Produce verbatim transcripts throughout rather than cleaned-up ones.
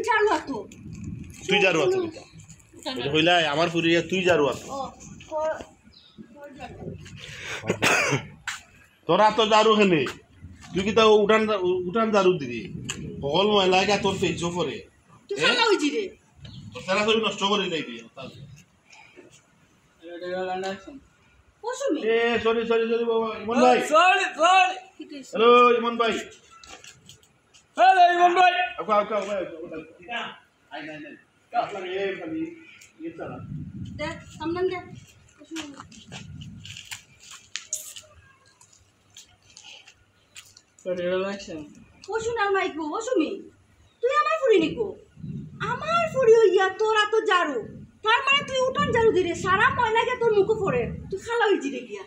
ঝাড়ু আতো। তুই ঝাড়ু আতো কিতা? ওই যে কইলাই, আমার ফুরি তুই ঝাড়ু আতো। ও, তোর, তোর ঝাড়ু। তোরা তো ঝাড়ু কেনে। তুই কিতা উঠান, উঠান ঝাড়ু দিবি? হকল ময়লা গিয়া তোর ফেইসো পড়ে। তুই এ? শালা ওই জিরে। তোর শালা তুই নষ্ট করে নাই দিয়ে। পশু মেয়ে। এ, sorry, sorry, sorry, বাবা। ইমন ভাই। Sorry, sorry। কি কইছে? Hello, ইমন ভাই। Hello, ইমন ভাই। আউক্কা, আউক্কা, আউক্কা, আউক্কা। আয়, আয়, আয়। আপনার এ, খালি, ইয়ে ছাড়া। দে, সামনে দে। পশু মেয়ে। Relaxation। ও সোনার মাইকু, ও সুমি, তুই আমার ফুরি নিকু? আমার ফুরি হইয়া তোর আতো ঝাড়ু, তার মানে তুই উঠান ঝাড়ু দিরে, সারা ময়লা গিয়া তোর মুখো পড়ে, তুই খালা হই জিরে গিয়া।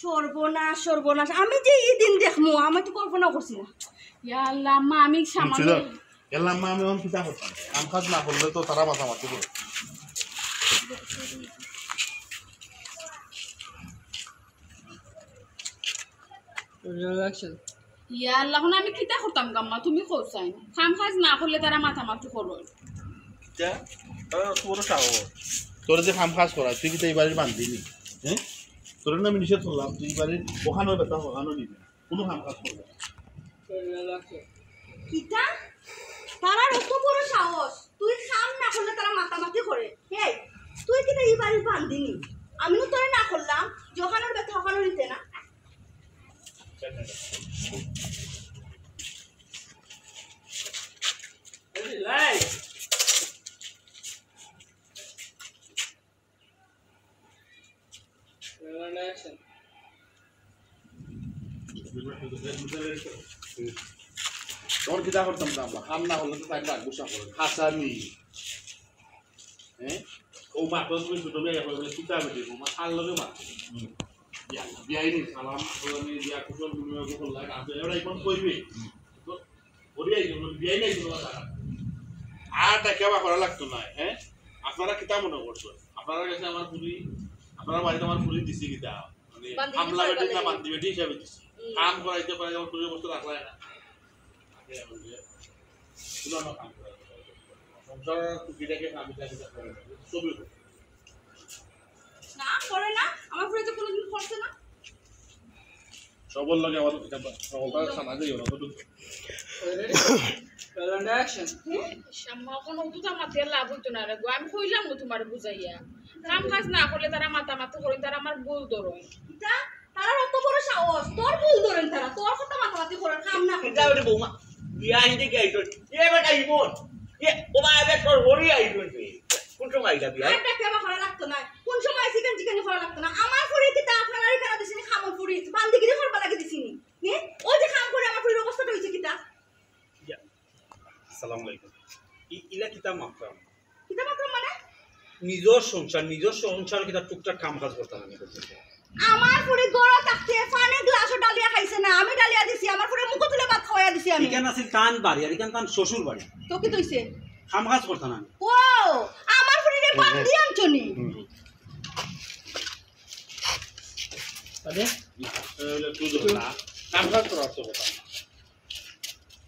সর্বনাশ, সর্বনাশ, আমি যে ই দিন দেখমু, আমি তো কল্পনা করছি না। ইয়া আল্লাহ, আম্মা, আমি সামান্য বুঝছি তো। ইয়াল্লা আম্মা, আমি অখন কিতা করতাম? কাম কাজ না করলে তো তারা মাতামাতি করে। Relaxation। ইয়া আল্লাহ, অখন আমি কিতা করতাম গো আম্মা? তুমি কও চাই। কাম কাজ না করলে তারা মাতামাতি করো। কিতা? তারা অত বড় সাহস। তোর যে কাম কাজ করা, তুই কিতা ই বাড়ির বান্দি নি? হ্যাঁ? তোর না আমি নিষেধ করলাম, তুই ই বাড়ির অখানর বেটা অখানো নিবি। কোনো কাম কাজ করবে না। কিতা? তারার অত বড় সাহস, তুই কাম না করলে তারা মাতামাতি করে। এই, তুই কিতা ই বাড়ির বান্দি নি? আমি না তোরে না করলাম, অখানর বেটা অখানো নিতে না। তখন কিতা করতাম তো আমরা? কাম না করলে তো তাই ডাক গুসা করে। হাসানি। হ্যাঁ? ও মা, তো তুমি ছোট মেয়ে, এখন তুমি কিতা বেটি, ও মা, কার লগে মা? বিয়া, বিয়াই নি, সালাম, আমি বিয়া কুশল বিনিময় কুশল লাগে, আমি এবার এখন কইবে। তো, ওরে আইছে, ওরে বিয়াই নাই, তোমার দাদা। আর তা কেবা করা লাগতো না, হ্যাঁ? আপনারা কিতা মনে করছেন? আপনারা গেছে আমার ফুরি, আপনারা বাড়িতে আমার ফুরি দিছি কিতা? মানে, বান্দি আমলা হিসাবে বেটি না, বান্দি বেটি হিসাবে দিছি। হুম। কাম করাইতে করাইতে আমার ফুরির অবস্থা রাখলায় না। আগে আমি যে, পুরানো কাম করাইতে করাইতে। সংসার টুকিটাকি আমি জানি না করে না। ছবি করতে। না, করে না। আমার ফুরি তো কোনোদিন করছে না। সবর লগে আমার এটা বা-, সবর সামাজে ইয়ে না, তো Ready? Roll and action। হুম? শাম্মা, কোনো দুটা মাতিয়া লাভ হইতো না রে গো। আমি কইলাম না তোমারে বুঝাইয়া। কাম কাজ না করলে তারা মাতামাতি করেন, তারা আমার ভুল ধরেন। ইতা, তারার অত বড় সাহস, তোর ভুল ধরেন তারা, তোর কথা মাতামাতি করেন, কাম না করলে। ইতা ওরে বৌমা, বিয়া আইতে কি আইতো? এ বেটা ইমন, এ ও ভাই, এবার তোর হরি আইতো রে। কোন সময় আইলা বিয়া? আর ডাকে আবার করা লাগতো না। কোন সময় চিকেন চিকেন করা লাগতো না। আমার ফুরি কিতা আপনার আর কেন দিছিনি? খামো ফুরি, বান্দিগিরি করবা লাগি দিছিনি। নে? ও যে কাম করে আমার ফুরির অবস্থাটা হইছে কিতা? ইয়া, আসসালামু আলাইকুম। ই-, ইলা কিতা মাতরাম? কিতা মাতরাম মানে? নিজর সংসার, নিজর সংসার কিতা টুকটাক কাম কাজ করতাম আমি করতে। আমার ফুরি ঘরো থাকতে পানি গ্লাসও ডালিয়া খাইছে না, আমি ডালিয়া দিছি, আমার ফুরি মুখো তুলে ভাত খাওয়াইয়া দিছি আমি। ইখান আছিল তান বাড়ি, আর ইখান তান শ্বশুর বাড়ি। তো কিতা অইছে? কাম কাজ করতাম আমি। ও, আমার ফুরিরে বান্দি আনছো নি? হুম। আরে? না, এ হইলে তুই ধর না। কাম কাজ করার তো কথা না।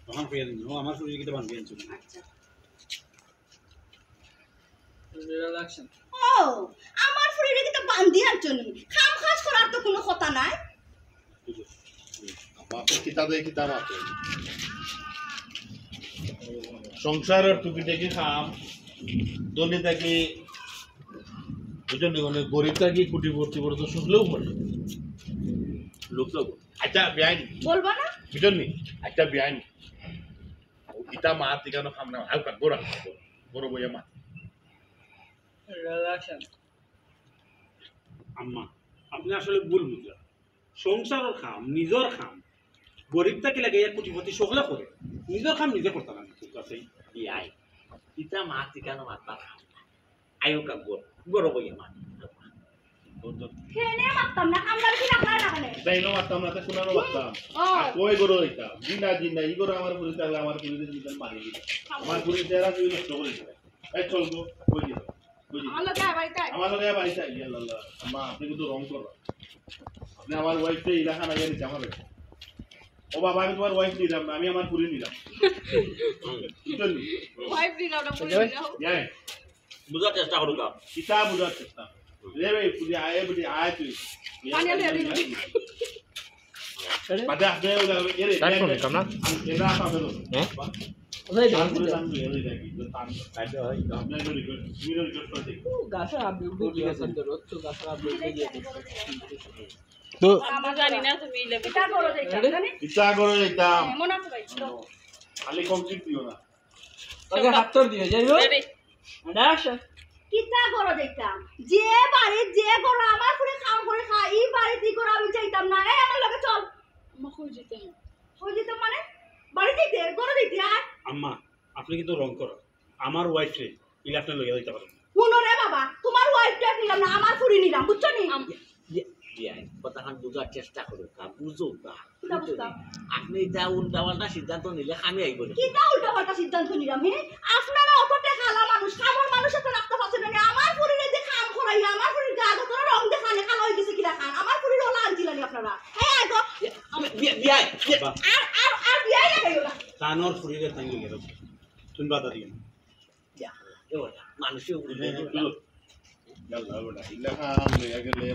তখন কইয়া দিন, ও আমার ফুরিরে কিতা বান্দি আনছো নি? আচ্ছা। Real action। ও, আমার ফুরিরে কিতা বান্দি আনছো নি? কাম কাজ করার তো কোনো কথা নাই। আমার তো কিতা দেয়, কিতা মাতে। সংসারর টুকিটাকি কাম, ধনী থাকি, বুঝছো নি, মানে গরিব থাকি, কোটিপতি পর্যন্ত শুকলেও পড়ে। লোক তো, আচ্ছা, বিয়াইন। বলবা না? বুঝছো নি? আচ্ছা, বিয়াইন। ইতা মাত ইখানো কাম না, হালকা গোরা, বড় বইয়া মাত। Real action। আম্মা, আপনি আসলে ভুল বুঝলা। সংসারর কাম, নিজর কাম। গরিব থাকি লাগাইয়া কোটিপতি সকলে করে। নিজর কাম নিজে করতা না, ঠিক আছে? বিয়াই। ইতা মাত ইখানো মাতবার কাম না। আয়ো কা গর-, গরো বইয়া মাত। কেনে মাততাম না, কামদার কি রাখলা না কেনে? তাইনও মাততাম না, তে সোনারও মাততাম। ও। আর কই গরো হইতাম? জি না, জি না, ই গরো আমার ফুরি থাকলে আমার ফুরিরে জি মারি দিতাম। আমার ফুরির চেহারা তুই নষ্ট করে দিবে। এই চল গো, কই দিবে? কই দিবে? আমার লগে আয় বাড়িত আয়। আমার লগে আয় বাড়িত আয়, ইয়া আল্লাহ। আম্মা, আপনি কিন্তু wrong করবা। আপনি আমার wife রে ইলাখান আইয়া নিতে আমার বেটা। ও বাবা, আমি তোমার ওয়াইফ নিলাম না, আমি আমার ফুরি নিলাম। বুঝলেন? ওয়াইফ দিলাও না, ফুরি দিলাও। জানেন? বুঝার চেষ্টা করুক। কিতা বুঝার চেষ্টা। রে ভাই, ফুরি আয়, ফুরি আয় তুই। পানি আনতে যাবি? বাদে আপনি ওই যাবে, এরে, কাট করে কামনা। এরা খাবে তো। হ্যাঁ? তারপরে আমি এরে দেখি, তো তার আপনার রিকোয়েস্ট, তুমি রিকোয়েস্ট করে দেখি। গাছের আপনি উঠে গিয়ে আছেন তো, রোজ তো গাছের আপনি উঠে গিয়ে আছেন। তো আমরা জানি না তুমি ইলে কিতা করো দেখি, জানি? ইচ্ছা করে এটা মনে আছে ভাই? খালি কমপ্লিট দিও না। ওকে হাত তোর দিও, যাই হোক। রেডি। ডাকশন। কিতা করো দেখতাম, যে বাড়ি যে ঘরো আমার ফুরি কাম করে খায়, ই বাড়িত ই ঘরো আমি যাইতাম না। এই আমার লগে চল। আম্মা কই যেতে হ্যাঁ? ওই যেতে মানে বাড়ি যাইতে, ঘরো যাইতে আর আম্মা, আপনি কিন্তু রং করো। আমার ওয়াইফ রে ইলে আপনি লইয়া দিতে পারেন। হুনো রে বাবা, তোমার ওয়াইফ টা নিলাম না, আমার ফুরি নিলাম, বুঝছো নি? আম- বিয়াই, কথাখান বুঝার চেষ্টা করুক, বুঝুক বা। কিতা বুঝতাম? আপনি এটা উল্টা পাল্টা সিদ্ধান্ত নিলে কামে আইব না। কিতা উল্টা পাল্টা সিদ্ধান্ত নিলাম, হে? আপনারা অত টেকালা মানুষ, কামর মানুষ একটা রাখতে পারছেন না, আমার ফুরিরে যে কাম করাই, আমার ফুরির গা গতরে রং দেখানে কালো হয়ে গেছে কিলা খান, আমার ফুরির ওলা আনছিলেন আপনারা। এই আয় গো। বিয়াই, বিয়াই, বিয়াই। আর আর আর বিয়াই লাগাইও না। তানোর ফুরিরে তাই লইয়া দাও। তুমি বাধা দিও না। মানুষে ইয়াল্লা বেটা, ইলাখান লইয়া গেলে